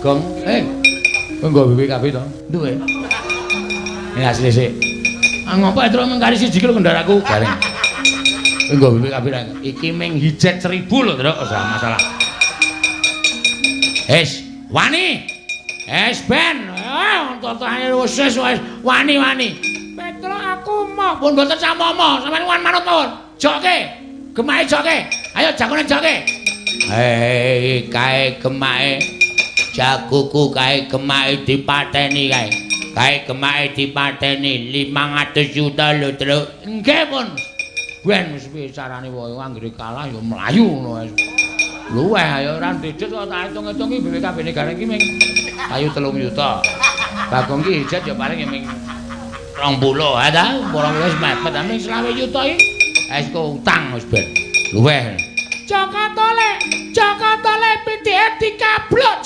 Gong, kowe nggo BPKB to? Duwe. Ini asli sik. Ah ngopo Truk mung kari siji lho kendaraku. Gareng. Kowe nggo BPKB ra? Iki ming hijet 1000 lho, Truk, ora masalah. Wis, wani. Es ben. Ah, ontotane wis wis wani-wani. Petruk aku moh pun mboten samomo, sampeyan wan manut mawon. Joke. Gemake joke. Ayo jagone joke. Hei, kae gemake. Jagoku kae gemake dipateni kae. Kae gemake dipateni 500 juta lho, Truk. Nggih, pun. Ben wis piye carane wae anggere kalah ya mlayu ngono wae. Luweh ayo ora dedet kok tak hitung-hitung iki BPKB-ne Gareng iki ming payu 3 juta. Bagong ki hijet ya paling ya ming 20 ha ta, 20 wis mepet ming 25 juta iki. Wis kok utang wis ben. Luweh. Jaka Tole, Jaka Tole pitike dikablok.